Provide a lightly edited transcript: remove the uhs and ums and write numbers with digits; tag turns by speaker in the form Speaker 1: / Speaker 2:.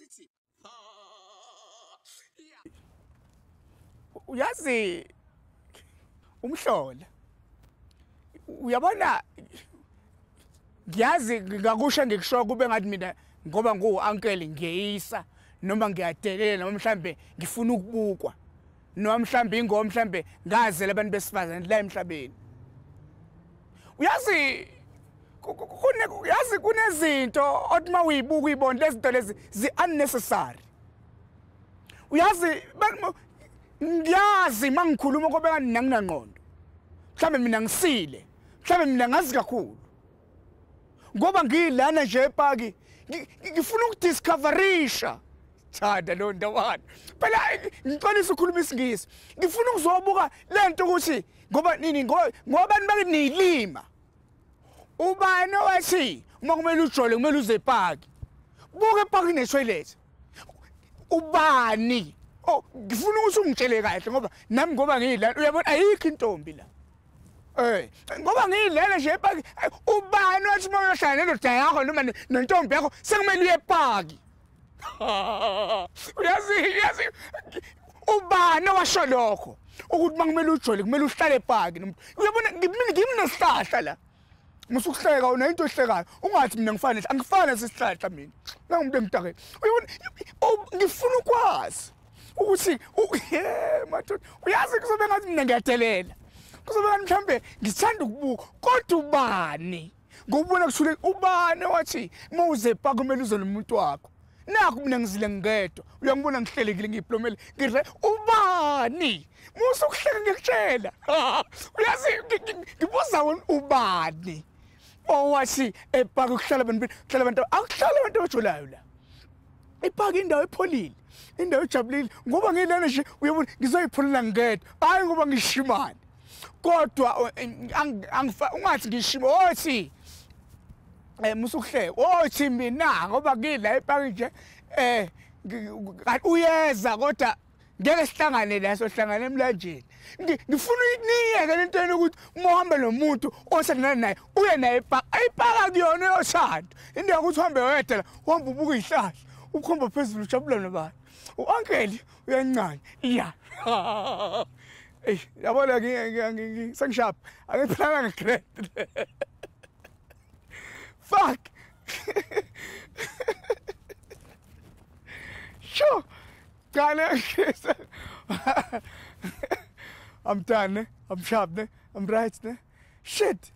Speaker 1: Sithi uyazi umhlola, uyabona, ngiyazi ngakusho ngikusho kube ngathi mina ngoba ngu-uncle ngiyeyisa noma ngiyadelela noma mhlambe ngifuna ukubukwa noma mhlambe ingoba mhlambe ngazela abantu besifazane la emhlabeni. Uyazi uyazi kunezinto othi uma uyibuka uyibona lezi zinto lezi zi-unnecessary. Uyazi ngiyazi uma ngikhuluma kobe kanti mina nginangqondo, mhlambe mina ngisile, mhlambe mina ngazi kakhulu ngoba ngilana nje epaki ngifuna ukudiscoverisha. Thanda lo ndawana phela, ngixolisa ukukhuluma isiNgisi, ngifuna ukuzobuka lento ukuthi ngoba nini, ngoba abantu bakinilima. Ubani owathi uma kumele ujole kumele uze epaki? Buka epaki ne-toilet. Ubani? Oh, ngifuna ukuthi ungitshele kahle ngoba nami ngoba ngiyilana, uyabona ayikho intombi la. Ngoba ngiyilana nje epaki, ubani wathi uma uyohlala nendoda yakho noma nentombi yakho sekumele uye epaki? Uyazi ubani owasho lokho ukuthi uma kumele ujole kumele uhlale epaki? Uyabona ngimi nesihlahla la. Musukuhleka unento ohlekayo, ungathi mina ngifane, angifane nesihlahla mina. Nangumuntu engidakele. Uyabona ngifuna ukwazi ukuthi madoda, uyazi kuzobe ngathi mina ngiyadelela, kuzobe ngathi mhlambe ngithanda ukubuka, kodwa ubani ngokubona kuthule ubani wathi uma uze epaki kumele uze nomuntu wakho? Nakhu mina ngizile ngedwa, uyangibona ngihlelekile ngiyiplomele ngire. Ubani? Musukuhleka ngikutshela. Uyazi ngibuza wena, ubani owathi epaki kuhlala abantu, kuhlala abantu, akuhlala abantu abajolayo la? Ipaki indawo epholile, indawo ejabulile. Ngoba ngilana nje uyabona ngizoyipholela ngedwa, hayi ngoba ngishimane, kodwa ungathi ngishima othi musukuhleka othi mina ngoba ngila epaki nje uyeza, kodwa ngeke sihlangane la, sohlangana emlanjeni. Ngifuna niyeke lento yenu ukuthi uma uhambe nomuntu osethandana naye uye naye epaki. Ayipaka kuyona yothando, into yokuthi uhambe wedwa la, uhambe ubuka iy'hlahla, ukhomba phezulu, ujabula nabantu. U-uncle uyancane iya. Eyi yabona sengishapha, angiphelanga nge-grade. Fuck, sure. Cha, I'm done, ne? I'm sharp, ne? I'm right, ne? Shit.